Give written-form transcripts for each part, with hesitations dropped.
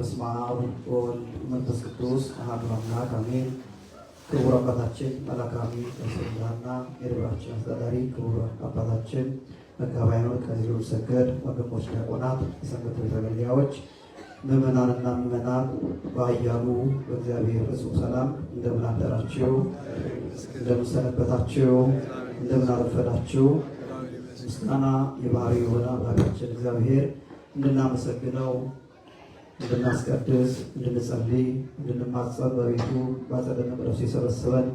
በስመ አብ ወወልድ ወመንፈስ ቅዱስ አሐዱ አምላክ አሜን። ክቡር አባታችን መልአከ ሥላሴና የደብራችን አስተዳዳሪ ክቡር አባታችን መጋቤ ሃይማኖት ቀሲስ ሰገድ፣ ወንድሞች ዲያቆናት፣ የሰንበት ቤት አገልጋዮች፣ ምዕመናንና ምዕመናት በኃያሉ በእግዚአብሔር ፍጹም ሰላም እንደምን አደራችሁ? እንደምን ሰነበታችሁ? እንደምን አረፈዳችሁ? ምስጋና የባህሪ የሆነ አምላካችን እግዚአብሔር እንድናመሰግነው፣ እንድናስቀድስ፣ እንድንጸልይ፣ እንድንማጸን በቤቱ በአጸደ መቅደሱ የሰበሰበን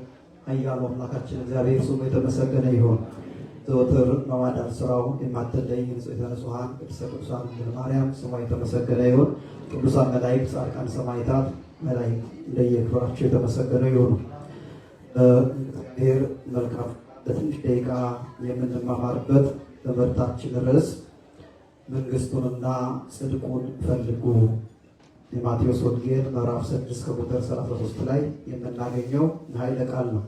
ኃያሉ አምላካችን እግዚአብሔር ስሙ የተመሰገነ ይሁን። ዘወትር በማዳን ስራው የማትለይ ንጽሕተ ንጹሐን ቅድስተ ቅዱሳን ድንግል ማርያም ስሟ የተመሰገነ ይሁን። ቅዱሳን መላእክት፣ ጻድቃን፣ ሰማዕታት፣ መላእክት እንደየክብራቸው የተመሰገነ ይሁኑ። እግዚአብሔር መልካም ለትንሽ ደቂቃ የምንማማርበት ትምህርታችን ርዕስ መንግስቱንና ጽድቁን ፈልጉ፣ የማቴዎስ ወንጌል ምዕራፍ 6 ከቁጥር 33 ላይ የምናገኘው ኃይለ ቃል ነው።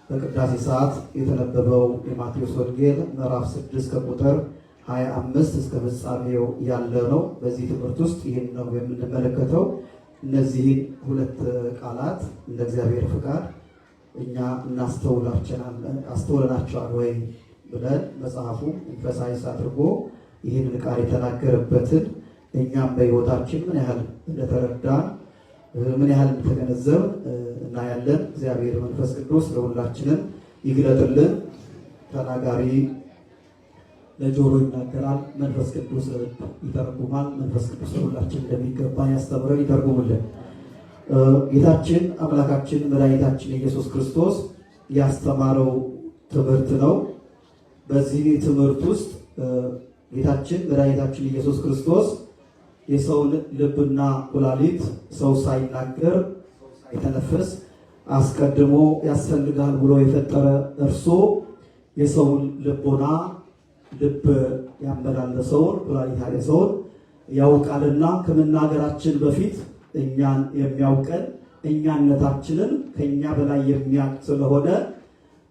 በቅዳሴ ሰዓት የተነበበው የማቴዎስ ወንጌል ምዕራፍ 6 ከቁጥር 25 እስከ ፍጻሜው ያለ ነው። በዚህ ትምህርት ውስጥ ይህን ነው የምንመለከተው። እነዚህን ሁለት ቃላት እንደ እግዚአብሔር ፍቃድ እኛ አስተውለናቸዋል ወይ ብለን መጽሐፉ emphasize አድርጎ ይህንን ቃል የተናገረበትን እኛም በሕይወታችን ምን ያህል እንደተረዳን፣ ምን ያህል እንደተገነዘብ እናያለን። እግዚአብሔር መንፈስ ቅዱስ ለሁላችንም ይግለጥልን። ተናጋሪ ለጆሮ ይናገራል፣ መንፈስ ቅዱስ ለልብ ይተረጉማል። መንፈስ ቅዱስ ለሁላችን እንደሚገባ ያስተምረን፣ ይተርጉምልን። ጌታችን አምላካችን መድኃኒታችን ኢየሱስ ክርስቶስ ያስተማረው ትምህርት ነው። በዚህ ትምህርት ውስጥ ጌታችን መድኃኒታችን ኢየሱስ ክርስቶስ የሰውን ልብና ኩላሊት ሰው ሳይናገር ሳይተነፍስ አስቀድሞ ያስፈልጋል ብሎ የፈጠረ እርሱ የሰውን ልቦና ልብ ያመላለሰውን ኩላሊት ያለሰውን ያውቃልና ከመናገራችን በፊት እኛን የሚያውቀን እኛነታችንን ከኛ በላይ የሚያውቅ ስለሆነ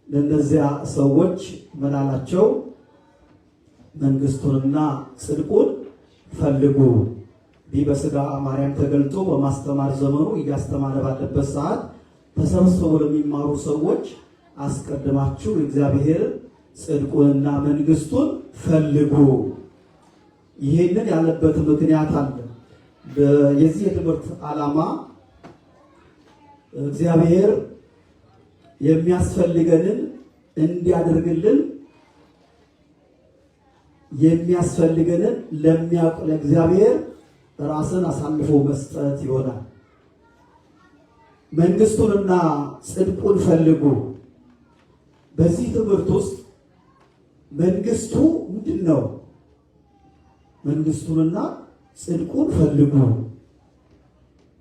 ለእነዚያ ሰዎች መላላቸው መንግስቱንና ጽድቁን ፈልጉ። ይህ በስጋ ማርያም ተገልጦ በማስተማር ዘመኑ እያስተማረ ባለበት ሰዓት ተሰብስበው ለሚማሩ ሰዎች አስቀድማችሁ እግዚአብሔር ጽድቁንና መንግስቱን ፈልጉ። ይህንን ያለበት ምክንያት አለ። የዚህ የትምህርት ዓላማ እግዚአብሔር የሚያስፈልገንን እንዲያደርግልን የሚያስፈልገንን ለሚያውቅ ለእግዚአብሔር ራስን አሳልፎ መስጠት ይሆናል። መንግስቱንና ጽድቁን ፈልጉ። በዚህ ትምህርት ውስጥ መንግስቱ ምንድን ነው? መንግስቱንና ጽድቁን ፈልጉ፣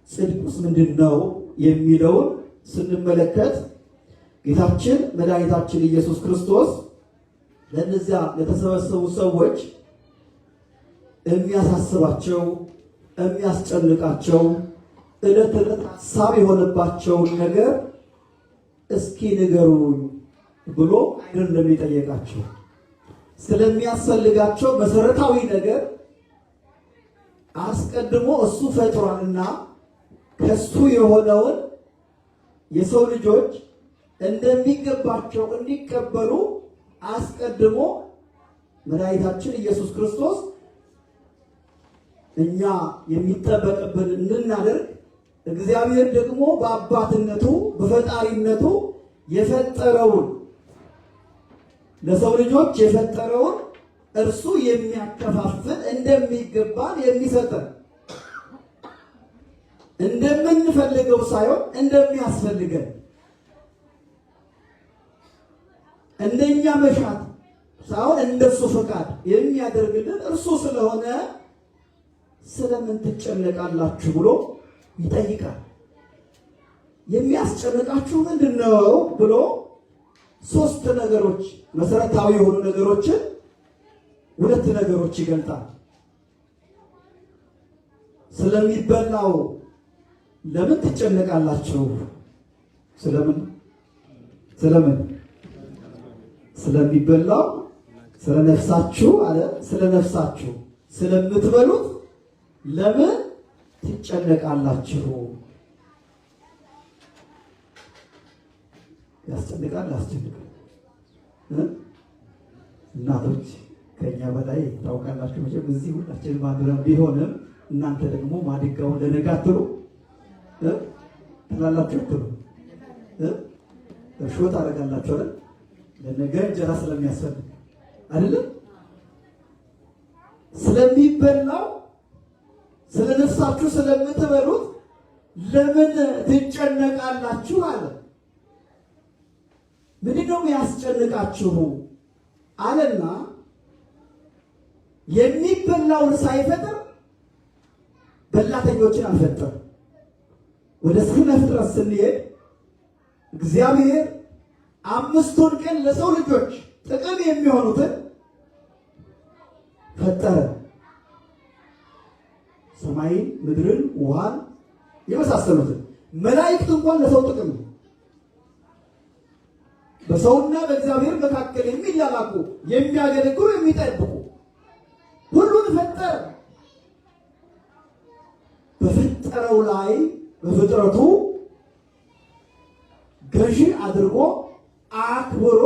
ጽድቁስ ምንድን ነው የሚለውን ስንመለከት ጌታችን መድኃኒታችን ኢየሱስ ክርስቶስ ለእነዚያ ለተሰበሰቡ ሰዎች የሚያሳስባቸው፣ የሚያስጨንቃቸው፣ ዕለት ዕለት ሀሳብ የሆነባቸውን ነገር እስኪ ንገሩኝ ብሎ አይደለም የጠየቃቸው። ስለሚያስፈልጋቸው መሰረታዊ ነገር አስቀድሞ እሱ ፈጥሯልና ከሱ የሆነውን የሰው ልጆች እንደሚገባቸው እንዲቀበሉ አስቀድሞ መድኃኒታችን ኢየሱስ ክርስቶስ እኛ የሚጠበቅብን እንድናደርግ እግዚአብሔር ደግሞ በአባትነቱ በፈጣሪነቱ የፈጠረውን ለሰው ልጆች የፈጠረውን እርሱ የሚያከፋፍል እንደሚገባን የሚሰጠን እንደምንፈልገው ሳይሆን እንደሚያስፈልገን እንደኛ መሻት ሳይሆን እንደሱ ፈቃድ የሚያደርግልን እርሱ ስለሆነ ስለምን ትጨነቃላችሁ ብሎ ይጠይቃል። የሚያስጨንቃችሁ ምንድን ነው ብሎ ሶስት ነገሮች መሰረታዊ የሆኑ ነገሮችን ሁለት ነገሮች ይገልጣል። ስለሚበላው ለምን ትጨነቃላችሁ? ስለምን ስለምን ስለሚበላው ስለ ነፍሳችሁ አለ። ስለ ነፍሳችሁ ስለምትበሉት ለምን ትጨነቃላችሁ? ያስጨንቃል። ያስጨንቃል። እናቶች ከኛ በላይ ታውቃላችሁ። መቼም እዚህ ሁላችንም አብረን ቢሆንም እናንተ ደግሞ ማድጋውን ለነገ አትሉ ትላላችሁ አትሉ እርሾ ታደርጋላችሁ አይደል? ለነገ እንጀራ ስለሚያስፈልግ አይደለም ስለሚበላው ስለ ነፍሳችሁ ስለምትበሉት ለምን ትጨነቃላችሁ አለ። ምንድን ነው የሚያስጨንቃችሁ አለና የሚበላውን ሳይፈጥር በላተኞችን አልፈጠረም። ወደ ስነ ፍጥረት ስንሄድ እግዚአብሔር አምስቱን ቀን ለሰው ልጆች ጥቅም የሚሆኑትን ፈጠረ። ሰማይን፣ ምድርን፣ ውሃን የመሳሰሉትን መላእክት እንኳን ለሰው ጥቅም ነው። በሰውና በእግዚአብሔር መካከል የሚላላኩ የሚያገለግሉ፣ የሚጠብቁ ሁሉን ፈጠረ። በፈጠረው ላይ በፍጥረቱ ገዢ አድርጎ አክብሮ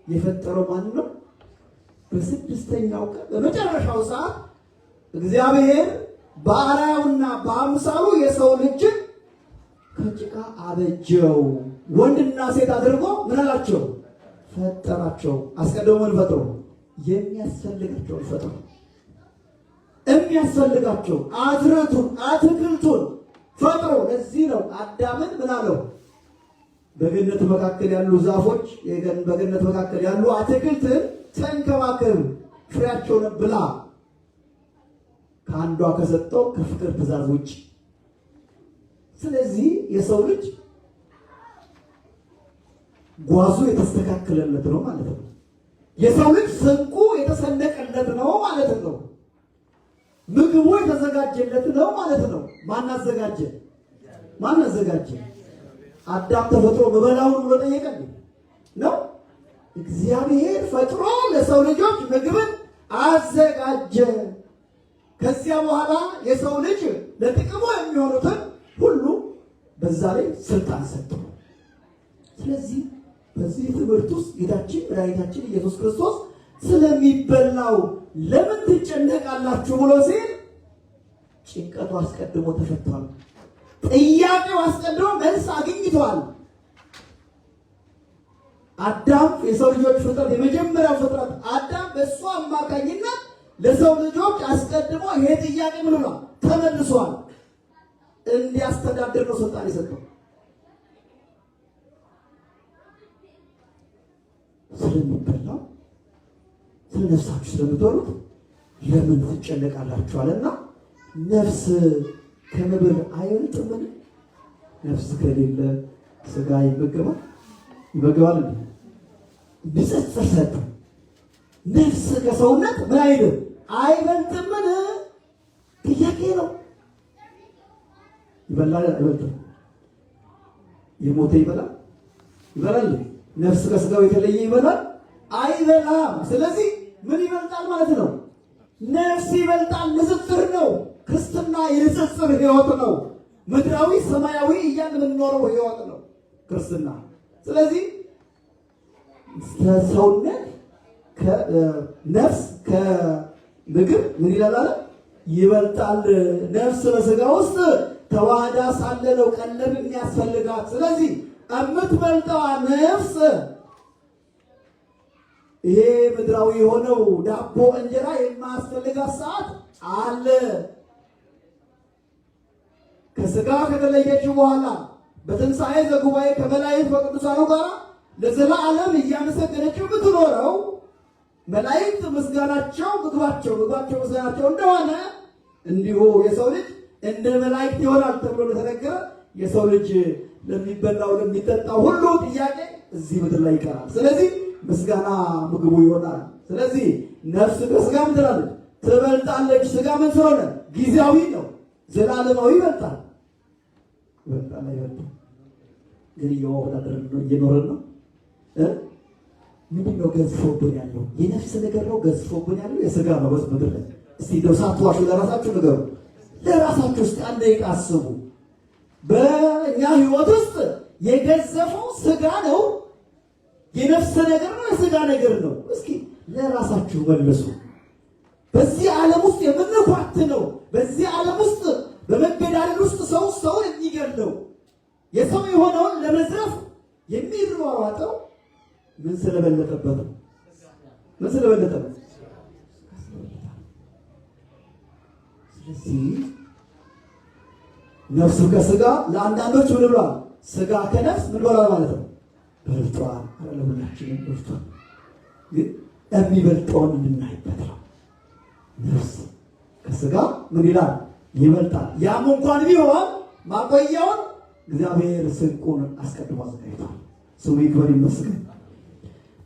የፈጠረው ማን ነው? በስድስተኛው ቀን በመጨረሻው ሰዓት እግዚአብሔር በአርአያውና በአምሳሉ የሰው ልጅን ከጭቃ አበጀው፣ ወንድና ሴት አድርጎ ምን አላቸው? ፈጠራቸው። አስቀድሞ ምን ፈጥሮ? የሚያስፈልጋቸውን ፈጥሮ የሚያስፈልጋቸው አዝርዕቱን አትክልቱን ፈጥሮ። ለዚህ ነው አዳምን ምን አለው? በገነት መካከል ያሉ ዛፎች በገነት መካከል ያሉ አትክልትን ተንከባከብ፣ ፍሬያቸውን ብላ፣ ከአንዷ ከሰጠው ከፍቅር ትእዛዝ ውጭ። ስለዚህ የሰው ልጅ ጓዙ የተስተካከለለት ነው ማለት ነው። የሰው ልጅ ስንቁ የተሰነቀለት ነው ማለት ነው። ምግቡ የተዘጋጀለት ነው ማለት ነው። ማን አዘጋጀ? ማን አዘጋጀ? አዳም ተፈጥሮ በበላውን ብሎ ጠየቀ ነው? እግዚአብሔር ፈጥሮ ለሰው ልጆች ምግብን አዘጋጀ። ከዚያ በኋላ የሰው ልጅ ለጥቅሙ የሚሆኑትን ሁሉ በዛ ላይ ስልጣን ሰጠው። ስለዚህ በዚህ ትምህርት ውስጥ ጌታችን መድኃኒታችን ኢየሱስ ክርስቶስ ስለሚበላው ለምን ትጨነቃላችሁ ብሎ ሲል ጭንቀቱ አስቀድሞ ተፈቷል። ጥያቄው አስቀድሞ መልስ አግኝቷል። አዳም የሰው ልጆች ፍጥረት የመጀመሪያው ፍጥረት አዳም በእሱ አማካኝነት ለሰው ልጆች አስቀድሞ ይሄ ጥያቄ ምን ሆኗል? ተመልሷል። እንዲያስተዳድር ነው ስልጣን የሰጠው። ስለሚበላው ስለ ነፍሳችሁ ስለምትበሉት ለምን ትጨነቃላችሁ አለና ነፍስ ከመብል አይበልጥምን? ነፍስ ከሌለ ስጋ ይመገባል ይመገባል እንዴ? ንጽጽር ሰጠ። ነፍስ ከሰውነት ምን አይልም አይበልጥምን? ጥያቄ ነው። ይበላል አይበልጥም? የሞተ ይበላል ይበላል? ነፍስ ከስጋው የተለየ ይበላል አይበላም? ስለዚህ ምን ይበልጣል ማለት ነው? ነፍስ ይበልጣል። ንጽጽር ነው። ክርስትና የንጽጽር ህይወት ነው። ምድራዊ ሰማያዊ እያልን የምንኖረው ህይወት ነው ክርስትና። ስለዚህ ሰውነት ነፍስ ከምግብ ምን ይላል አለ ይበልጣል። ነፍስ በስጋ ውስጥ ተዋህዳ ሳለ ነው ቀለብ የሚያስፈልጋት። ስለዚህ የምትበልጠዋ ነፍስ ይሄ ምድራዊ የሆነው ዳቦ እንጀራ የማያስፈልጋት ሰዓት አለ። ከስጋ ከተለየች በኋላ በትንሣኤ ዘጉባኤ ከመላእክት በቅዱሳኑ ጋር ለዘላለም እያመሰገነችው የምትኖረው መላእክት ምስጋናቸው ምግባቸው ምግባቸው ምስጋናቸው እንደሆነ እንዲሁ የሰው ልጅ እንደ መላእክት ይሆናል ተብሎ ለተነገረ የሰው ልጅ ለሚበላው ለሚጠጣው ሁሉ ጥያቄ እዚህ ምድር ላይ ይቀራል። ስለዚህ ምስጋና ምግቡ ይሆናል። ስለዚህ ነፍስ ከስጋ ምን ትላለች? ትበልጣለች። ስጋ ምን ስለሆነ ጊዜያዊ ነው፣ ዘላለማዊ ይበልጣል። ይበልጣል አይበልጥም? ግን እየተወዳደርን ነው፣ እየኖርን ነው። ምንድን ነው ገዝፎብን ያለው? የነፍስ ነገር ነው ገዝፎብን ያለው የስጋ ነው በዚህ ምድር ላይ። እስቲ እንደው ሳትዋሹ ለራሳችሁ ንገሩ። ለራሳችሁ ውስጥ አንድ ደቂቃ አስቡ። በእኛ ህይወት ውስጥ የገዘፈው ስጋ ነው? የነፍስ ነገር ነው? የስጋ ነገር ነው? እስኪ ለራሳችሁ መልሱ። በዚህ ዓለም ውስጥ የምንኳትነው፣ በዚህ ዓለም ውስጥ በመገዳደል ውስጥ ሰው ሰውን የሚገድለው፣ የሰው የሆነውን ለመዝረፍ የሚሯሯጠው ምን ስለበለጠበት ነው? ምን ስለበለጠበት? ስለዚህ ነፍሱ ከስጋ ለአንዳንዶች ምን ብሏል? ስጋ ከነፍስ ምን ብሏል ማለት ነው? በልጧል። ለሁላችንም በልጧል። ግን የሚበልጠውን እንድናይበት ነው። ነፍስ ከስጋ ምን ይላል? ይበልጣል። ያም እንኳን ቢሆን ማቆያውን እግዚአብሔር ስንቁን አስቀድሞ አዘጋጅቷል። ስሙ ይክበር ይመስገን።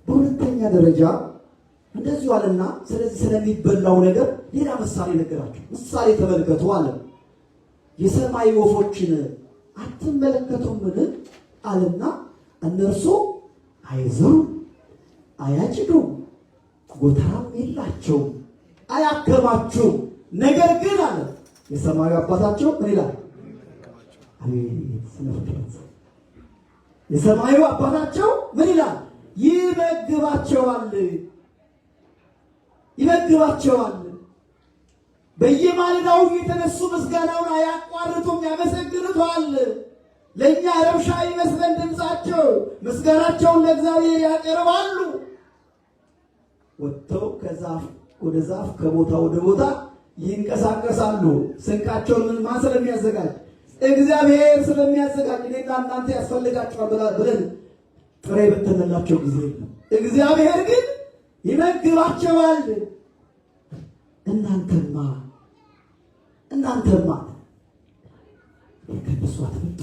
በሁለተኛ ደረጃ እንደዚሁ አለና ስለዚህ ስለሚበላው ነገር ሌላ ምሳሌ ነገራቸው። ምሳሌ ተመልከቱ አለ። የሰማይ ወፎችን አትመለከቱምን አለና እነርሱ አይዘሩም፣ አያጭዱም፣ ጎተራም የላቸውም፣ አያከማቹም። ነገር ግን አለ የሰማዩ አባታቸው ምን ይላል? አቤት ስነ ፍጥረት! የሰማዩ አባታቸው ምን ይላል? ይመግባቸዋል፣ ይመግባቸዋል። በየማለዳው የተነሱ ምስጋናውን አያቋርጡም፣ ያመሰግኑታል። ለእኛ ረብሻ ይመስለን ድምፃቸው፣ ምስጋናቸውን ለእግዚአብሔር ያቀርባሉ። ወጥተው ከዛፍ ወደ ዛፍ ከቦታ ወደ ቦታ ይንቀሳቀሳሉ። ስንቃቸውን ምን ማን ስለሚያዘጋጅ? እግዚአብሔር ስለሚያዘጋጅ። እኔና እናንተ ያስፈልጋቸዋል ብለን ጥሬ በተነላቸው ጊዜ የለም። እግዚአብሔር ግን ይመግባቸዋል። እናንተማ እናንተማ ከእነሱ አትበልጡ።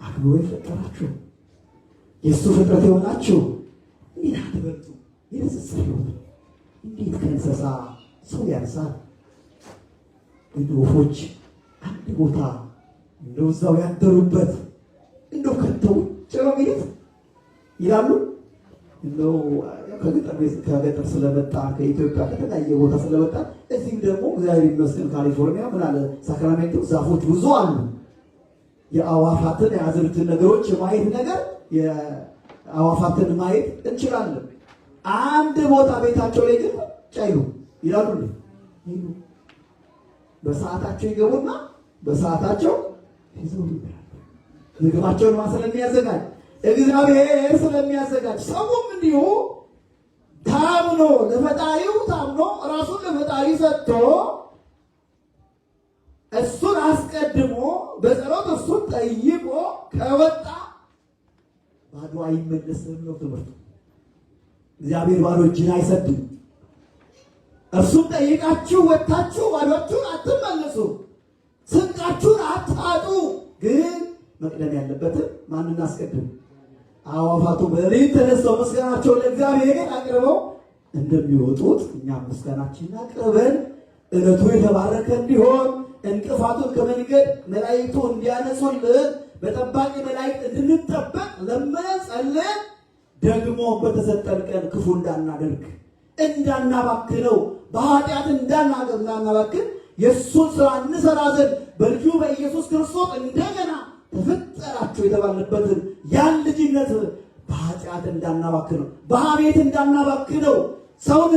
አክብሮ የፈጠራችሁ የእሱ ፍጥረት የሆናችሁ እንዴት አትበልጡ? የንጽጽር ሕይወት ነው። እንዴት ከእንስሳ ሰው ያንሳል? ግን ወፎች አንድ ቦታ እንደው እዛው ያደሩበት እንደው ከተው ውጭ ነው የሚሉት ይላሉ። እንደው ከገጠር ስለመጣ ከኢትዮጵያ ከተለያየ ቦታ ስለመጣ እዚህም ደግሞ እግዚአብሔር ይመስገን ካሊፎርኒያ ምን አለ ሳክራሜንቶ ዛፎች ብዙ አሉ። የአዋፋትን የአዝርትን ነገሮች የማየት ነገር የአዋፋትን ማየት እንችላለን። አንድ ቦታ ቤታቸው ላይ ግን ጫይሉ ይላሉ። በሰዓታቸው ይገቡና በሰዓታቸው ይዘው ይላሉ። ምግባቸውን ማን ስለሚያዘጋጅ? እግዚአብሔር ስለሚያዘጋጅ። ሰውም እንዲሁ ታምኖ ለፈጣሪው ታምኖ ራሱን ለፈጣሪ ሰጥቶ እሱን አስቀድሞ በጸሎት እሱን ጠይቆ ከወጣ ባዶ አይመለስም ነው ትምህርቱ። እግዚአብሔር ባዶ እጅን አይሰድም። እርሱን ጠይቃችሁ ወጥታችሁ ባዶአችሁን አትመለሱ፣ ስንቃችሁን አታጡ። ግን መቅደም ያለበትን ማን እናስቀድም? አዕዋፋቱ በሌሊት ተነስተው ምስጋናቸውን ለእግዚአብሔር አቅርበው እንደሚወጡት እኛም ምስጋናችንን አቅርበን ዕለቱ የተባረከ እንዲሆን እንቅፋቱን ከመንገድ መላእክቱ እንዲያነሱልን በጠባቂ መላእክት እንድንጠበቅ ለምነን ጸልየን ደግሞ በተሰጠን ቀን ክፉ እንዳናደርግ እንዳናባክነው በኃጢአት እንዳናባክን የእሱን ስራ እንሰራ ዘንድ በልጁ በኢየሱስ ክርስቶስ እንደገና ተፈጠራችሁ የተባልንበትን ያን ልጅነት በኃጢአት እንዳናባክነው፣ በሐሜት እንዳናባክነው፣ ሰውን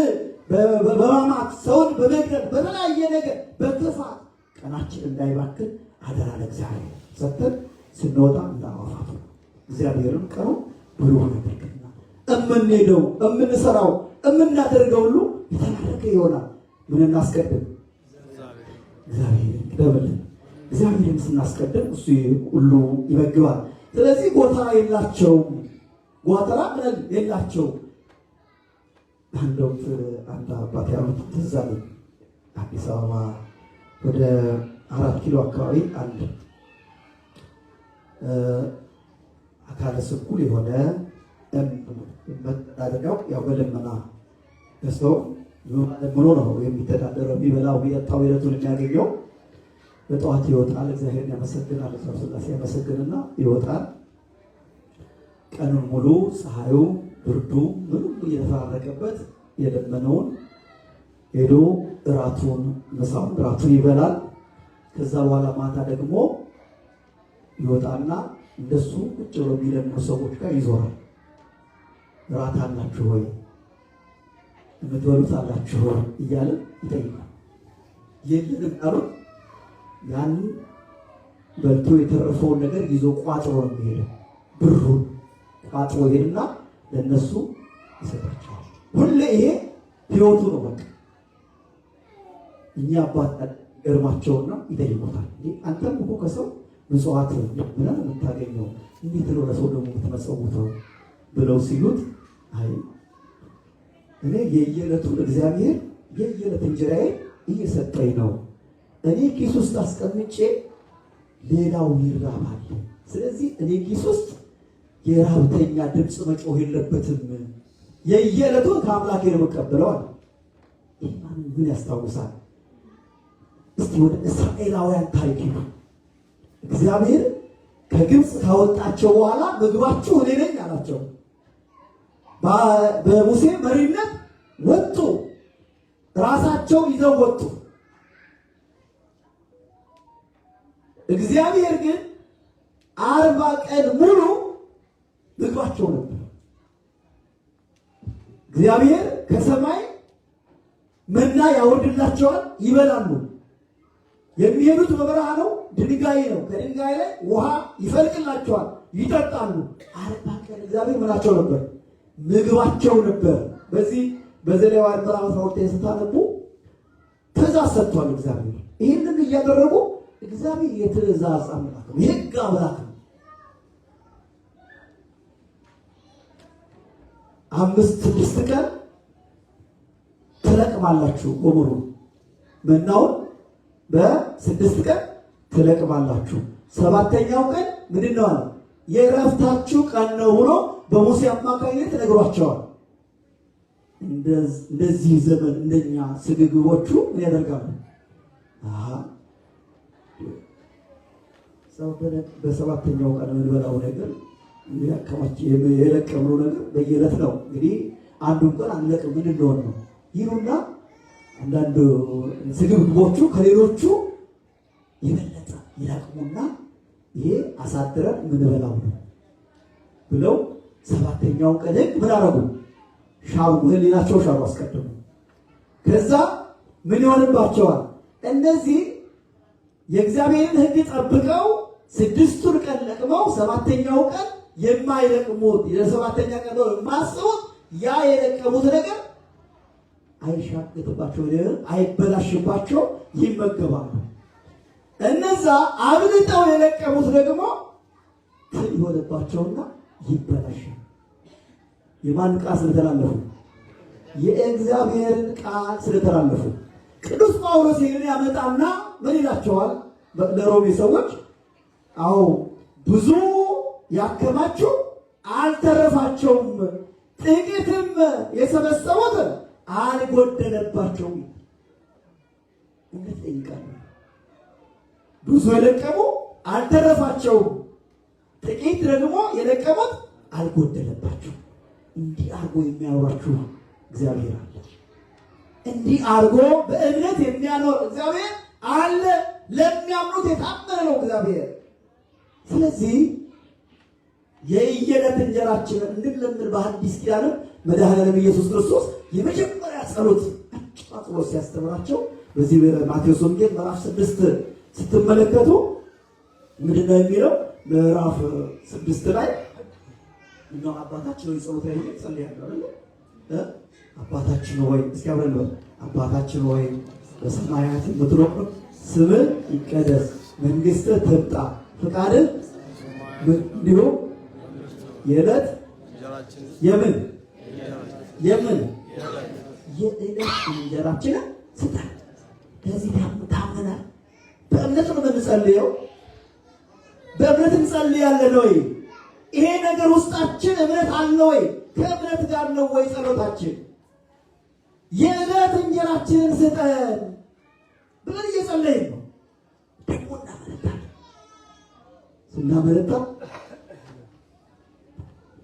በማማት ሰውን በመግደል በተለያየ ነገር በክፋት ቀናችን እንዳይባክን አደራ ለእግዚአብሔር ሰጥተን ስንወጣ እንዳዋፋቱ እግዚአብሔርን ቀኑ ብሩህ ያደርግልናል። እምንሄደው እምንሰራው እምናደርገው ሁሉ የተባረከ ይሆናል። ምን እናስቀድም? እግዚአብሔርን ቅደምልን። እግዚአብሔርን ስናስቀድም እሱ ሁሉ ይመግባል። ስለዚህ ጎተራ የላቸውም፣ ጎተራ ምን የላቸውም። አንድ ወቅት አንድ አባት ያሉት ትዝ አለኝ። አዲስ አበባ ወደ 4 ኪሎ አካባቢ አንድ አካለ ስንኩል የሆነ መተዳደሪያው ያው በልመና ሰው ለምኖ ነው የሚተዳደረው፣ የሚበላው የሚጠጣው ዕለቱን የሚያገኘው። በጠዋት ይወጣል፣ እግዚአብሔርን ያመሰግናል፣ እዛው ሥላሴ ያመሰግንና ይወጣል። ቀኑን ሙሉ ፀሐዩ፣ ብርዱ ምኑ እየተፈራረቀበት የለመነውን ሄዶ እራቱን ምሳውን እራቱን ይበላል። ከዛ በኋላ ማታ ደግሞ ይወጣና እንደሱ ቁጭ ብለው የሚለምኑ ሰዎች ጋር ይዞራል። ራት አላችሁ ወይ? የምትበሉት አላችሁ ወይ? እያለ ይጠይቃል። የለንም ካሉት ያንን በልቶ የተረፈውን ነገር ይዞ ቋጥሮ ነው የሚሄደው። ብሩን ቋጥሮ ይሄድና ለእነሱ ይሰጣቸዋል። ሁሌ ይሄ ህይወቱ ነው። በቃ እኛ አባት ገርማቸውና ይጠይቁታል። አንተም እኮ ከሰው ምጽዋት ብለህ የምታገኘው እንዴት ነው ለሰው ደግሞ የምትመጸውተው ብለው ሲሉት፣ አይ እኔ የየዕለቱን እግዚአብሔር የየዕለት እንጀራዬ እየሰጠኝ ነው። እኔ ኪስ ውስጥ አስቀምጬ ሌላው ይራባል። ስለዚህ እኔ ኪስ ውስጥ የራብተኛ ድምፅ መጮህ የለበትም። የየዕለቱን ከአምላኬ ነው የምቀበለው አለ። ይህ ምን ያስታውሳል? እስቲ ወደ እስራኤላውያን ታሪክ ይሉ። እግዚአብሔር ከግብፅ ካወጣቸው በኋላ ምግባችሁ እኔ ነኝ አላቸው። በሙሴ መሪነት ወጡ። ራሳቸው ይዘው ወጡ። እግዚአብሔር ግን 40 ቀን ሙሉ ምግባቸው ነበር። እግዚአብሔር ከሰማይ መና ያወርድላቸዋል፣ ይበላሉ። የሚሄዱት በበረሃ ነው፣ ድንጋይ ነው። ከድንጋይ ላይ ውሃ ይፈልቅላቸዋል፣ ይጠጣሉ። 40 ቀን እግዚአብሔር ምናቸው ነበር? ምግባቸው ነበር። በዚህ በዘሌዋውያን ምዕራፍ 12 ስታነቡ ትእዛዝ ሰጥቷል እግዚአብሔር። ይህንን እያደረጉ እግዚአብሔር የትእዛዝ አምላክ ነው፣ የሕግ አምላክ ነው። 5 6 ቀን ትለቅማላችሁ ጎመሩን መናውን በ6 ቀን ትለቅማላችሁ። ሰባተኛው ቀን ምንድን ነው አለ? የእረፍታችሁ ቀን ነው ብሎ በሙሴ አማካኝነት ነግሯቸዋል። እንደዚህ ዘመን እንደኛ ስግግቦቹ ምን ያደርጋሉ? በሰባተኛው ቀን የምንበላው ነገር የለቀምነው ነገር በየዕለት ነው። እንግዲህ አንዱን ቀን አንለቅም ምን እንደሆን ነው ይሉና አንዳንድ ስግብግቦቹ ከሌሎቹ የበለጠ ይለቅሙና ይሄ አሳድረን ምንበላው ነው ብለው ሰባተኛውን ቀን ሕግ ምን አረጉ? ሻሩ፣ ህሊናቸው ሻሩ አስቀድሙ። ከዛ ምን ይሆንባቸዋል? እነዚህ የእግዚአብሔርን ሕግ ጠብቀው 6ቱን ቀን ለቅመው ሰባተኛው ቀን የማይለቅሙት ለሰባተኛ ቀን ነው የማያስቡት ያ የለቀሙት ነገር አይሻግጥባቸው፣ አይበላሽባቸው፣ ይመገባሉ። እነዛ አብልጠው የለቀሙት ደግሞ ትል ይሆንባቸውና ይበላሻል። የማን ቃል ስለተላለፉ? የእግዚአብሔርን ቃል ስለተላለፉ። ቅዱስ ጳውሎስ ይህንን ያመጣና ምን ይላቸዋል ለሮሜ ሰዎች? አዎ ብዙ ያከማችሁ አልተረፋቸውም፣ ጥቂትም የሰበሰቡት አልጎደለባቸውም። እምነት ጠይቃለሁ። ብዙ የለቀሙ አልተረፋቸውም፣ ጥቂት ደግሞ የለቀሙት አልጎደለባቸውም። እንዲህ አድርጎ የሚያኖራችሁ እግዚአብሔር አለ። እንዲህ አድርጎ በእምነት የሚያኖር እግዚአብሔር አለ። ለሚያምኑት የታመነ ነው እግዚአብሔር። ስለዚህ የየዕለት እንጀራችንን እንድንለምን በአዲስ ኪዳንም መድኃኔዓለም ኢየሱስ ክርስቶስ የመጀመሪያ ጸሎት አጭር ጸሎት ሲያስተምራቸው በዚህ በማቴዎስ ወንጌል ምዕራፍ 6 ስትመለከቱ ምንድን ነው የሚለው? ምዕራፍ 6 ላይ እንደው አባታችን ሆይ ጸሎት ላይ ጸልያለሁ አይደል? አባታችን ሆይ እስኪ አብረን እንበል። አባታችን ሆይ በሰማያት የምትኖር ስምህ ይቀደስ፣ መንግስትህ ትምጣ፣ ፈቃድህ እንዲሁም የዕለት የምን የምን የዕለት እንጀራችንን ስጠን። ለዚህ ታምነናል። በእምነት ነው የምንጸልየው። በእምነት እንጸልያለን ወይ? ይሄ ነገር ውስጣችን እምነት አለ ወይ? ከእምነት ጋር ነው ወይ ጸሎታችን? የዕለት እንጀራችንን ስጠን ብለን እየጸለይን ነው። ደግሞ እናመነታለን። ስናመነታ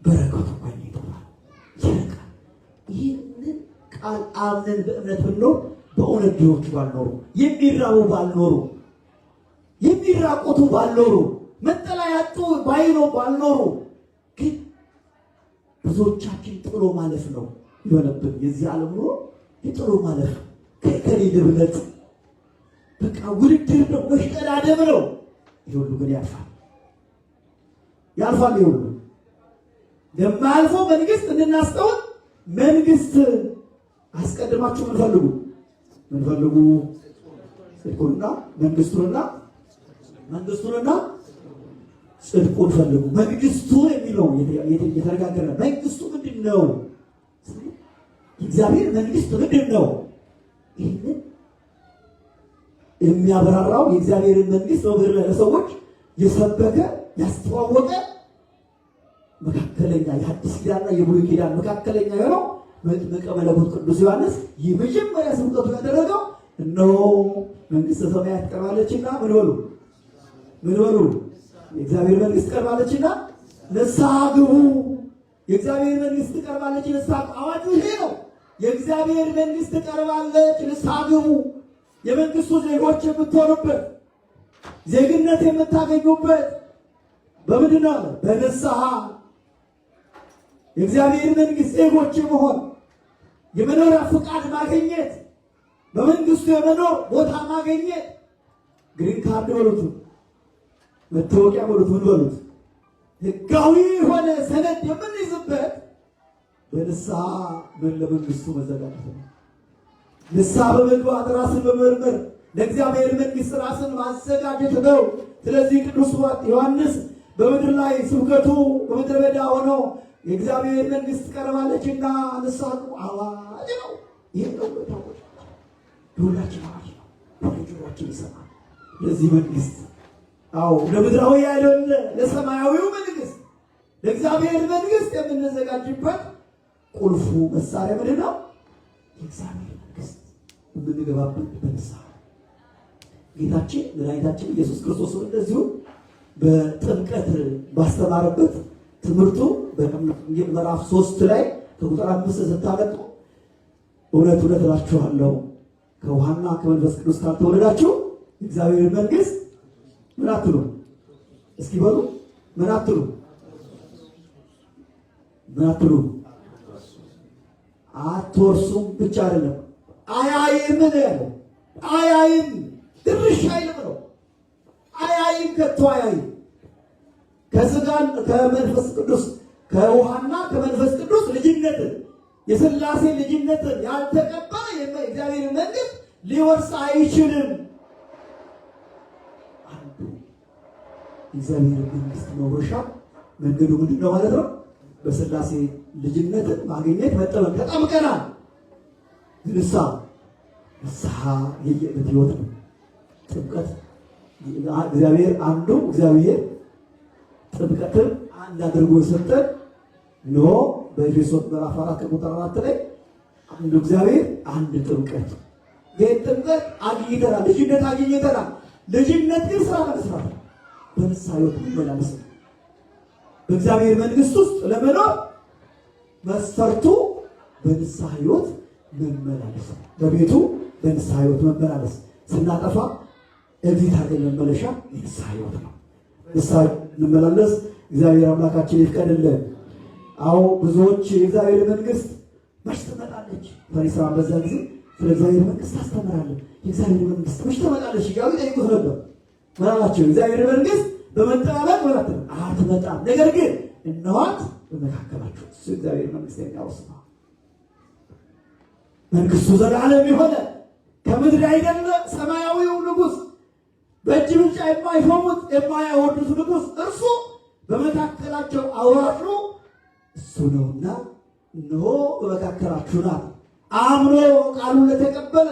በረከቱ ከእኛ ይጠፋል፣ ይርቃል። ይህንን ቃል አምነን በእምነት ብንኖር በእውነት ድሆች ባልኖሩ፣ የሚራቡ ባልኖሩ፣ ቢራቆቱ ባልኖሩ፣ መጠለያ ያጡ ባይኖ ባልኖሩ፣ ግን ብዙዎቻችን ጥሎ ማለፍ ነው የሆነብን። የዚህ ዓለም ኑሮ የጥሎ ማለፍ፣ ከእከሌ ልብለጥ፣ በቃ ውድድር ነው፣ መሽቀዳደም ነው። ይህ ሁሉ ግን ያልፋል፣ ያልፋል። ይህ ሁሉ ለማያልፈው መንግስት እንድናስተውል፣ መንግስት አስቀድማችሁ ምን ፈልጉ? ምን ፈልጉ? ጽድቁንና መንግስቱንና ጽድቁን ፈልጉ። መንግስቱ የሚለው የተነጋገረ መንግስቱ ምንድን ነው? እግዚአብሔር መንግስት ምንድን ነው? ይህንን የሚያብራራው የእግዚአብሔርን መንግስት በምድር ላይ ለሰዎች የሰበከ፣ ያስተዋወቀ፣ መካከለኛ፣ የሐዲስ ኪዳንና የብሉይ ኪዳን መካከለኛ የሆነው መጥምቀ መለኮት ቅዱስ ዮሐንስ የመጀመሪያ ስብከቱ ያደረገው እነሆ መንግስተ ሰማያት ቀርባለችና ምን በሉ? ምን በሉ? የእግዚአብሔር መንግስት ቀርባለችና ንስሐ ግቡ። የእግዚአብሔር መንግስት ቀርባለች፣ ንስሐ። አዋጁ ይሄ ነው። የእግዚአብሔር መንግስት ቀርባለች፣ ንስሐ ግቡ። የመንግስቱ ዜጎች የምትሆኑበት፣ ዜግነት የምታገኙበት በምንድን ነው? በንስሐ። የእግዚአብሔር መንግስት ዜጎች መሆን፣ የመኖሪያ ፍቃድ ማግኘት፣ በመንግስቱ የመኖር ቦታ ማግኘት፣ green card በሉት፣ መታወቂያ በሉት፣ ምን በሉት፣ ህጋዊ የሆነ ሰነድ የምንይዝበት በንስሐ ምን ለመንግስቱ መዘጋጀት ነው። ንስሐ በመግባት ራስን በመመርመር ለእግዚአብሔር መንግስት ራስን ማዘጋጀት ነው። ስለዚህ ቅዱስ ዮሐንስ በምድር ላይ ስብከቱ በምድረ በዳ ሆኖ የእግዚአብሔር መንግስት ቀርባለችና ንስሐ ግቡ አዋጅ ነው። ይህ ነው ታወጀ። የሁላችን አዋጅ ነው። ጆሮአችን ይሰማል። ለዚህ መንግስት፣ አዎ፣ ለምድራዊ አይደለ፣ ለሰማያዊው መንግስት፣ ለእግዚአብሔር መንግስት የምንዘጋጅበት ቁልፉ መሳሪያ ምንድን ነው? የእግዚአብሔር መንግስት የምንገባበት በንስሐ። ጌታችን መድኃኒታችን ኢየሱስ ክርስቶስ እንደዚሁ በጥምቀት ባስተማረበት ትምህርቱ በወንጌል ምዕራፍ 3 ላይ ከቁጥር 5 ስታመጡ እውነት እውነት እላችኋለሁ ከውሃና ከመንፈስ ቅዱስ ካልተወለዳችሁ እግዚአብሔር መንግስት ምን አትሉ? እስኪ በሉ፣ ምን አትሉ? ምን አትሉ? አትወርሱም ብቻ አይደለም፣ አያይም ነው ያለው። አያይም፣ ድርሽ አይልም ነው። አያይም፣ ከቶ አያይም። ከስጋን ከመንፈስ ቅዱስ፣ ከውሃና ከመንፈስ ቅዱስ ልጅነትን፣ የስላሴ ልጅነትን ያልተቀበለ የእግዚአብሔር መንግስት ሊወርስ አይችልም። አንዱ የእግዚአብሔር መንግስት መውረሻ መንገዱ ምንድን ነው ማለት ነው? በስላሴ ልጅነትን ማግኘት መጠመቅ። ተጠምቀናል። ግንሳ ንስሐ የየዕለት ህይወት ነው። ጥምቀት እግዚአብሔር አንዱ እግዚአብሔር ጥምቀትን አንድ አድርጎ የሰጠን ኖ በኤፌሶን ምዕራፍ 4 ቁጥር 4 ላይ አንዱ እግዚአብሔር አንድ ጥምቀት። ይህን ጥምቀት አግኝተናል፣ ልጅነት አግኝተናል። ልጅነት ግን ስራ ለመስራት ነው። በንስሐ ህይወት መመላለስ ነው። በእግዚአብሔር መንግስት ውስጥ ለመኖር መስፈርቱ በንስሐ ህይወት መመላለስ ነው። በቤቱ በንስሐ ህይወት መመላለስ፣ ስናጠፋ exit አድርገን መመለሻ የንስሐ ህይወት ነው። ንስሐ እንመላለስ፣ እግዚአብሔር አምላካችን ይፍቀድልን። አዎ፣ ብዙዎች የእግዚአብሔር መንግስት መች ትመጣለች? ፈሪሳውያን በዛ ጊዜ ስለ እግዚአብሔር መንግስት ታስተምራለህ፣ የእግዚአብሔር መንግስት መች ትመጣለች እያሉ ይጠይቁት ነበር። ምን አላቸው? የእግዚአብሔር መንግስት በመጠባበቅ ማለት ነው አትመጣም፣ ነገር ግን እነኋት በመካከላችሁ። እሱ እግዚአብሔር መንግስት የሚያወስ ነው። መንግስቱ ዘላለም የሆነ፣ ከምድር አይደለ፣ ሰማያዊው ንጉስ፣ በእጅ ብልጫ የማይሾሙት የማያወርዱት ንጉስ፣ እርሱ በመካከላቸው አውራሹ እሱ ነውና እነሆ በመካከላችሁ ናት። አምኖ ቃሉን ለተቀበለ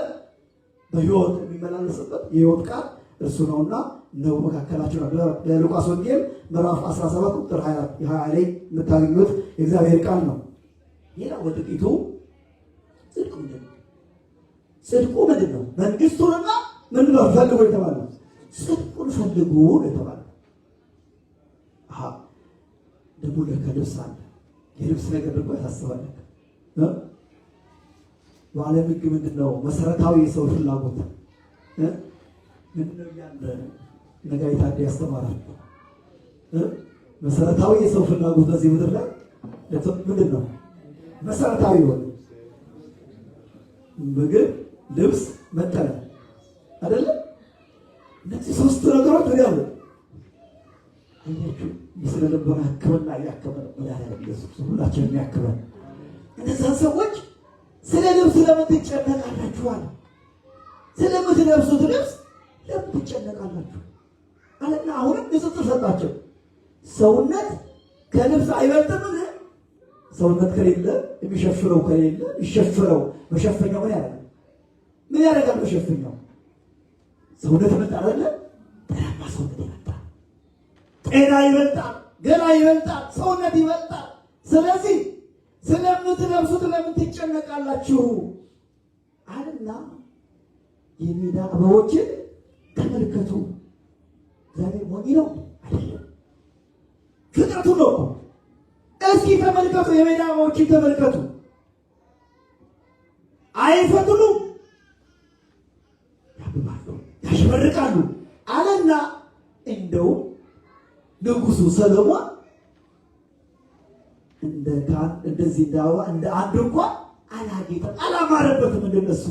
በሕይወት የሚመላለስበት የሕይወት ቃል እርሱ ነውና እነሆ በመካከላችሁ ናት። በሉቃስ ወንጌል ምዕራፍ 17 ቁጥር 20 ላይ የምታገኙት የእግዚአብሔር ቃል ነው። ሌላው በጥቂቱ ጽድቁ ምንድን ነው? ጽድቁ ምንድን ነው? መንግስቱንና ምን ነው ፈልጉ የተባለው? ጽድቁን ፈልጉ የተባለው። አሃ፣ ደግሞ ለካ ልብስ አለ። የልብስ ነገር ደግሞ ያሳስባል። በዓለም ሕግ ምንድን ነው መሰረታዊ የሰው ፍላጎት ምንድን ነው እያለ ነጋሪት አዴ ያስተማራችሁ መሰረታዊ የሰው ፍላጎት በዚህ ምድር ላይ ምንድን ነው? መሰረታዊ የሆነ ምግብ፣ ልብስ፣ መጠለያ አይደለም? እነዚህ ሶስቱ ነገሮች ወዲያው አያችሁ፣ የስነ ልቦና ሕክምና እያከመ ነው መድኃኒዓለም ኢየሱስ ሁላችንም ያክመን። እነዛን ሰዎች ስለ ልብስ ለምን ትጨነቃላችሁ? አለ። ስለምትለብሱት ልብስ ለምን ትጨነቃላችሁ? አለና አሁንም ንጽጽር ሰጣቸው። ሰውነት ከልብስ አይበልጥምን? ሰውነት ከሌለ የሚሸፍነው ከሌለ የሚሸፍነው መሸፈኛው ምን ያደርጋል? ምን ያደርጋል? መሸፈኛው ሰውነት ይበልጣል አይደለ? ጤናማ ሰውነት ይበልጣል። ጤና ይበልጣል፣ ገላ ይበልጣል፣ ሰውነት ይበልጣል። ስለዚህ ስለምትለብሱት ለምን ትጨነቃላችሁ? አለና የሜዳ አበቦችን ተመልከቱ። እግዚአብሔር ሞኝ ነው አይደለም፣ ፍጥረቱ ነው እኮ። እስኪ ተመልከቱ፣ የሜዳ አበቦችን ተመልከቱ። አይፈትሉም፣ ያብባሉ፣ ያሸበርቃሉ አለና እንደውም ንጉሱ ሰሎሞን እንደዚህ እንደ አበባ እንደ አንዱ እንኳን አላጌጠም፣ አላማረበትም። እንደነሱ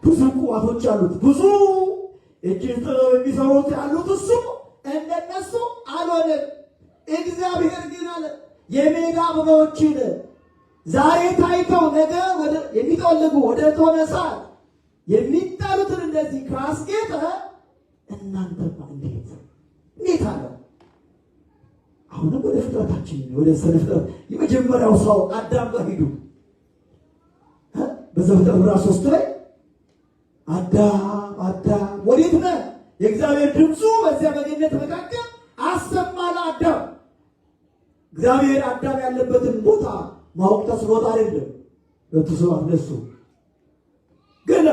ብዙ ቁዋቶች አሉት፣ ብዙ እጅ ጥበብ የሚሰሩት ያሉት እሱ እንደነሱ አልሆነም። እግዚአብሔር ግን አለ የሜዳ አበባዎችን ዛሬ ታይተው ነገ የሚጠወልጉ ወደ እቶነ እሳት የሚጣሉትን እንደዚህ ካስጌጠ እናንተማ እንዴት እንዴት አለ። አሁንም ወደ ፍጥረታችን ወደ ስነ ፍጥረት የመጀመሪያው ሰው አዳም ጋር ሂዱ። በዘፍጥረት ምዕራፍ 3 ላይ አዳም አዳም ወዴት ነህ? የእግዚአብሔር ድምፁ በዚያ በገነት መካከል አሰማ ለአዳም። እግዚአብሔር አዳም ያለበትን ቦታ ማወቅ ተስኖት አይደለም። ለቱ ስብሐት ለእሱ። ግን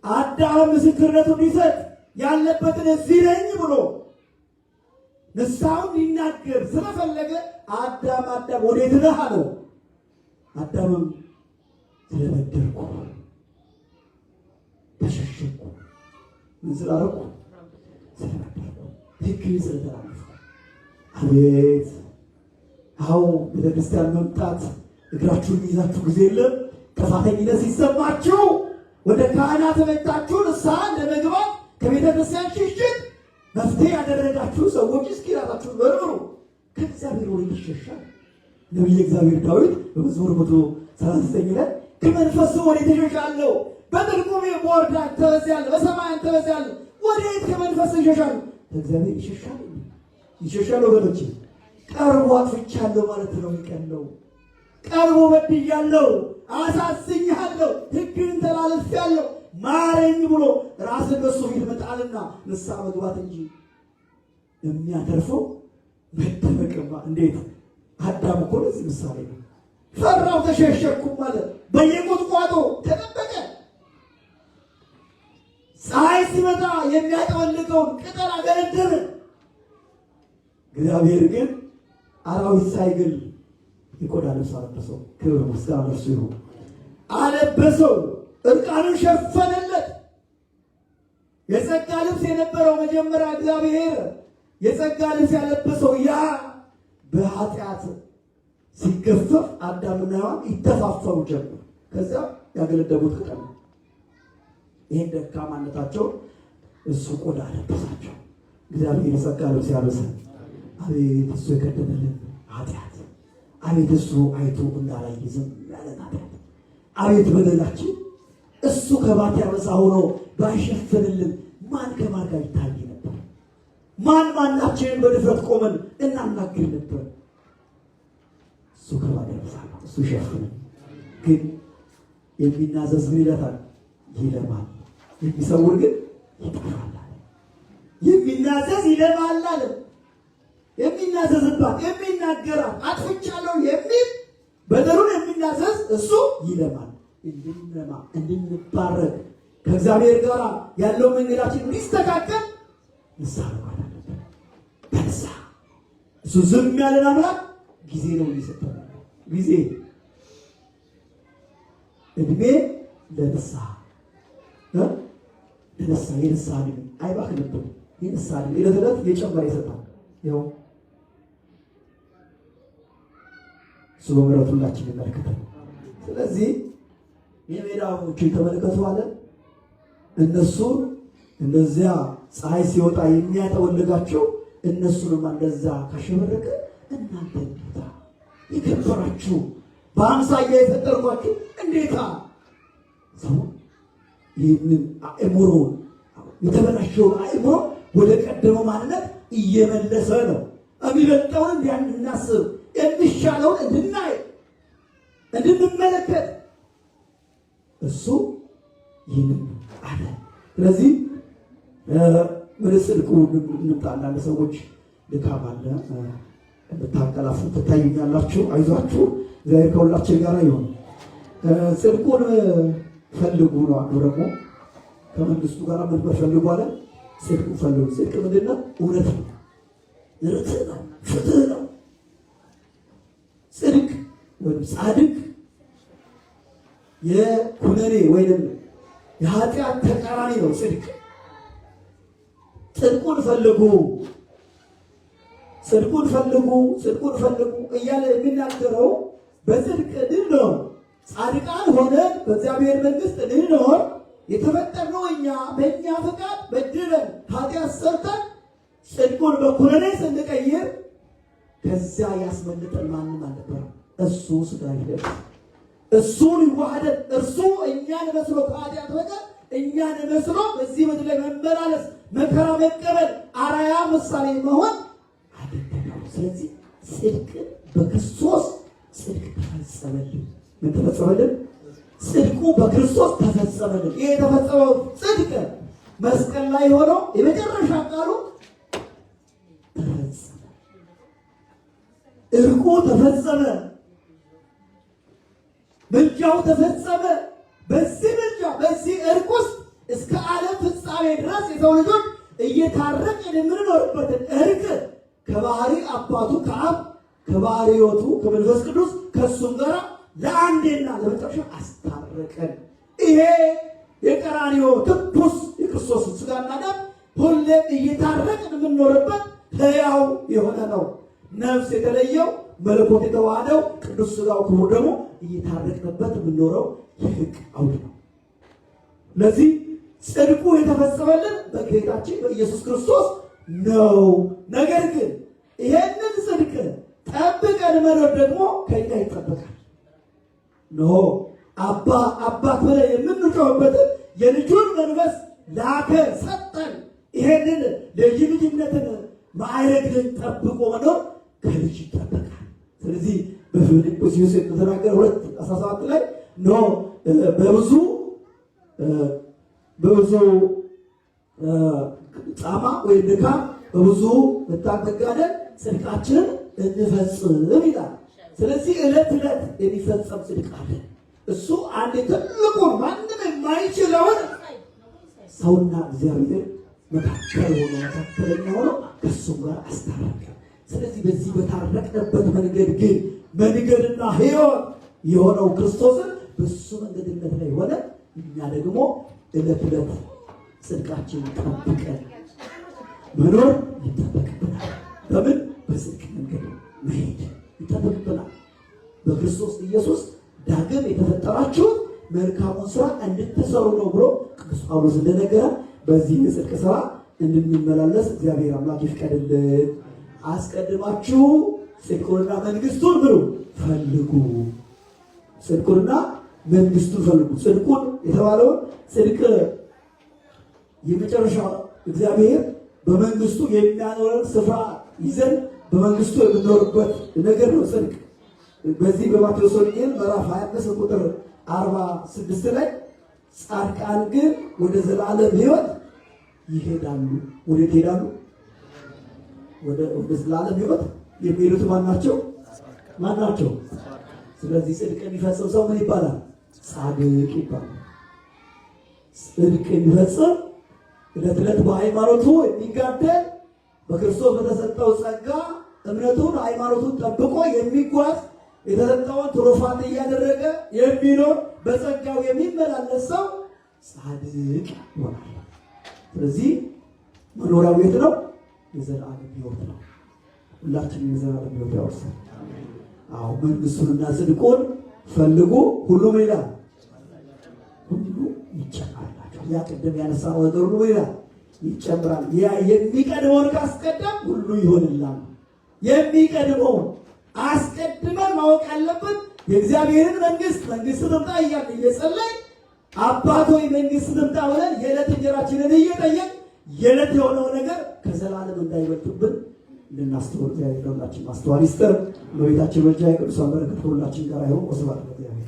አዳም ምስክርነቱን ሊሰጥ ያለበትን እዚህ ነኝ ብሎ ንስሐውን ሊናገር ስለፈለገ አዳም አዳም ወዴት ነህ አለው። አዳምም ስለበደልኩ ተሸሸኩ። ምን ስላደረኩ? ስለበደልኩ፣ ሕግህን ስለተላለፍኩ። አቤት አዎ፣ ቤተክርስቲያን መምጣት እግራችሁን የሚይዛችሁ ጊዜ የለም። ጥፋተኝነት ሲሰማችሁ ወደ ካህናት መጣችሁ ንስሐ ለመግባት ከቤተ ክርስቲያን ሽሽት መፍትሄ ያደረጋችሁ ሰዎች እስኪ ራሳችሁን መርምሩ። ከእግዚአብሔር ወዴት ይሸሻል? ነቢየ እግዚአብሔር ዳዊት በመዝሙር 139 ላይ ከመንፈሱ ወዴት እሸሻለሁ? በጥልቁ ብወርድ አንተ በዚያ አለህ፣ በሰማይ አንተ በዚያ አለህ። ወዴት ከመንፈስ እሸሻለሁ? ከእግዚአብሔር ይሸሻል ይሸሻል ወገኖች። ቀርቦ አጥፍቻለሁ ማለት ነው የሚቀለው። ቀርቦ በድያለሁ፣ አሳዝኛለሁ፣ ሕግን ተላልፌያለሁ፣ ማረኝ ብሎ ራስን በሱ ፊት መጣልና ንስሐ መግባት እንጂ የሚያተርፈው መደበቅማ እንዴት! አዳም እኮ ለዚህ ምሳሌ ነው። ፈራው ተሸሸኩም ማለት በየቁጥቋጦ ተጠበቀ። ፀሐይ ሲመጣ የሚያጠወልቀውን ቅጠል አገረደረ። እግዚአብሔር ግን አራዊት ሳይገል የቆዳ ልብስ አለበሰው። ክብር ምስጋና ለእርሱ ይሁን። አለበሰው፣ እርቃኑን ሸፈነለት። የጸጋ ልብስ የነበረው መጀመሪያ እግዚአብሔር የጸጋ ልብስ ያለበሰው ያ በኃጢአት ሲገፈፍ አዳምና ሔዋን ይተፋፈሩ ጀመር። ከዚያ ያገለደቡት ቅጠል ነው። ይህን ደካማነታቸው እሱ ቆዳ አለበሳቸው። እግዚአብሔር የጸጋ ልብስ ያልብሰን። አቤት እሱ የከደነልን ኃጢአት፣ አቤት እሱ አይቶ እንዳላየ ዝም ያለን ኃጢአት፣ አቤት በደላችን እሱ ከባት ያበሳ ሆኖ ባይሸፍንልን ማን ከማን ጋር ይታይ ነበር? ማን ማናችንን በድፍረት ቆመን እናናግር ነበር? እሱ ከባድ ያበሳ ነው፣ እሱ ይሸፍንን። ግን የሚናዘዝ ምን ይለታል? ይለማል። የሚሰውር ግን ይጠፋል። የሚናዘዝ ይለማል አለ። የሚናዘዝባት የሚናገራት አጥፍቻለሁ የሚል በደሉን የሚናዘዝ እሱ ይለማል። እንድንለማ እንድንባረክ ከእግዚአብሔር ጋር ያለው መንገዳችን እንዲስተካከል ንስሐ መግባት አለብን። በንስሐ እሱ ዝም ያለን አምላክ ጊዜ ነው የሚሰጠን። ጊዜ እድሜ ለንስሐ ለንስሐ የንስሐ እድሜ አይባክንብን፣ ይንሳል። ዕለት ዕለት እየጨመረ ይሰጣል። ይኸው እሱ በምሕረቱ ሁላችን ይመለከታል። ስለዚህ የሜዳ አበቦችን ተመልከቱ አለ። እነሱን እነዚያ ፀሐይ ሲወጣ የሚያጠወልጋቸው እነሱንማ እንደዛ ካሸበረቀ እናንተ እንዴታ የከበራችሁ በአምሳያ የፈጠርኳችሁ እንዴታ ሰው ይህንን አእምሮውን የተበላሸውን አእምሮ ወደ ቀደመው ማንነት እየመለሰ ነው። የሚበልጠውን እንድናስብ፣ የሚሻለውን እንድናይ፣ እንድንመለከት እሱ ይህንን አለ። ስለዚህ ወደ ጽድቁ እንምጣ። አንዳንድ ሰዎች ድካም አለ የምታንቀላፉ ትታዩኛላችሁ። አይዟችሁ፣ እግዚአብሔር ከሁላችን ጋር ይሁን። ጽድቁን ፈልጉ ነው አንዱ ደግሞ ከመንግስቱ ጋር ምን ፈልጉ አለ? ጽድቁን ፈልጉ። ጽድቅ ምንድን ነው? እውነት ነው፣ ርትዕ ነው፣ ፍትህ ነው። ጽድቅ ወይም ጻድቅ የኩነኔ ወይንም የኃጢአት ተቃራኒ ነው። ጽድቅ ጽድቁን ፈልጉ፣ ጽድቁን ፈልጉ፣ ጽድቁን ፈልጉ እያለ የሚናገረው በጽድቅ እንድንኖር ጻድቃን ሆነን በእግዚአብሔር መንግስት እንድንኖር የተፈጠርነው እኛ በእኛ ፈቃድ በድለን ኃጢአት ሰርተን ጽድቁን በኩነኔ ስንቀይር ከዚያ ያስመልጠን ማንም አልነበረም። እሱ ስጋ ይለብስ እሱን ይዋሃደን እርሱ እኛን መስሎ ከኃጢአት በቀር እኛን መስሎ በዚህ ምድር ላይ መመላለስ መከራ መቀበል አራያ ምሳሌ መሆን አደረገው። ስለዚህ ጽድቅ በክርስቶስ ጽድቅ ተፈጸመልን። ምን ተፈጸመልን? ጽድቁ በክርስቶስ ተፈጸመልን። ይህ የተፈጸመው ጽድቅ መስቀል ላይ ሆኖ የመጨረሻ ቃሉ ተፈጸመ፣ እርቁ ተፈጸመ፣ ምልጃው ተፈጸመ። በዚህ ምልጃ በዚህ እርቅ ውስጥ እስከ ዓለም ፍጻሜ ድረስ የሰው ልጆች እየታረቅን የምንኖርበትን እርቅ ከባህሪ አባቱ ከአብ ከባህሪ ሕይወቱ ከመንፈስ ቅዱስ ከእሱም ጋር ለአንዴና ለመጨረሻ አስታረቀን። ይሄ የቀራንዮ ትኩስ የክርስቶስ ስጋና ደም ሁሌም እየታረቅን የምንኖርበት ሕያው የሆነ ነው። ነፍስ የተለየው መለኮት የተዋህደው ቅዱስ ስጋው ክቡር ደግሞ እየታረቅንበት የምንኖረው የሕግ አውድ ነው። ለዚህ ጽድቁ የተፈጸመልን በጌታችን በኢየሱስ ክርስቶስ ነው። ነገር ግን ይሄንን ጽድቅ ጠብቀን መኖር ደግሞ ከኛ ይጠበቃል። ኖ አባ አባት ብለን የምንጮህበትን የልጁን መንፈስ ላከ ሰጠን። ይሄንን ልጅ ልጅነትን ማዕረግ ግን ጠብቆ መኖር ከልጅ ይጠበቃል። ስለዚህ በፊልጵስዩስ የተናገረ 2:17 ላይ ኖ በብዙ በብዙ ጻማ ወይም ድካም በብዙ መጋደል ጽድቃችንን እንፈጽም ይላል። ስለዚህ ዕለት ዕለት የሚፈጸም ጽድቅ አለ። እሱ አንድ ትልቁን ማንም የማይችለውን ሰውና እግዚአብሔር መካከል ሆኖ መካከለኛ ሆኖ ከእሱም ጋር አስታረቀ። ስለዚህ በዚህ በታረቅንበት መንገድ ግን መንገድና ሕይወት የሆነው ክርስቶስን በሱ መንገድነት ላይ ሆነ እኛ ደግሞ ዕለት ዕለት ጽድቃችንን ጠብቀን መኖር ይጠበቅብናል። በምን በጽድቅ መንገድ መሄድ ይጠበቅብናል። በክርስቶስ ኢየሱስ ዳግም የተፈጠራችሁት መልካሙን ስራ እንድትሰሩ ነው ብሎ ቅዱስ ጳውሎስ እንደነገረ በዚህ የጽድቅ ስራ እንድንመላለስ እግዚአብሔር አምላክ ይፍቀድልን። አስቀድማችሁ ጽድቁንና መንግስቱን ብሉ ፈልጉ። ጽድቁንና መንግስቱን ፈልጉ። ጽድቁን የተባለውን ጽድቅ የመጨረሻ እግዚአብሔር በመንግስቱ የሚያኖረን ስፍራ ይዘን በመንግስቱ የምንኖርበት ነገር ነው ጽድቅ። በዚህ በማቴዎስ ወንጌል ምዕራፍ 25 ቁጥር 46 ላይ ጻድቃን ግን ወደ ዘላለም ሕይወት ይሄዳሉ። ወዴት ይሄዳሉ? ወደ ዘላለም ሕይወት የሚሄዱት ማን ናቸው? ማን ናቸው? ስለዚህ ጽድቅ የሚፈጽም ሰው ምን ይባላል? ጻድቅ ይባላል። ጽድቅ የሚፈጽም ዕለት ዕለት በሃይማኖቱ የሚጋደል በክርስቶስ በተሰጠው ጸጋ እምነቱን ሃይማኖቱን ጠብቆ የሚጓዝ የተሰጠውን ትሩፋት እያደረገ የሚኖር በጸጋው የሚመላለስ ሰው ጻድቅ ይሆናል። ስለዚህ መኖሪያው የት ነው? የዘላለም ሕይወት ነው። ሁላችንም የዘላለም ሕይወት ያወርሳል። አዎ፣ መንግስቱንና ጽድቁን ፈልጉ፣ ሁሉ ምን ይላል? ሁሉ ይጨመርላችኋል። ያ ቅድም ያነሳነው ነገር ሁሉ ምን ይላል? ይጨምራል። ያ የሚቀድመውን ካስቀደም ሁሉ ይሆንላል። የሚቀድመውን አስቀድመን ማወቅ ያለብን የእግዚአብሔርን መንግስት፣ መንግስት ትምጣ እያልን እየጸለይን፣ አባት ሆይ መንግስት ትምጣ ብለን የዕለት እንጀራችንን እየጠየቅ የዕለት የሆነው ነገር ከዘላለም እንዳይበልጥብን እንድናስተውል እግዚአብሔር ለሁላችን ማስተዋል ይስጠን። እመቤታችን ምልጃ የቅዱሳን በረከት ከሁላችን ጋር ይሁን። ወስብሐት ለእግዚአብሔር።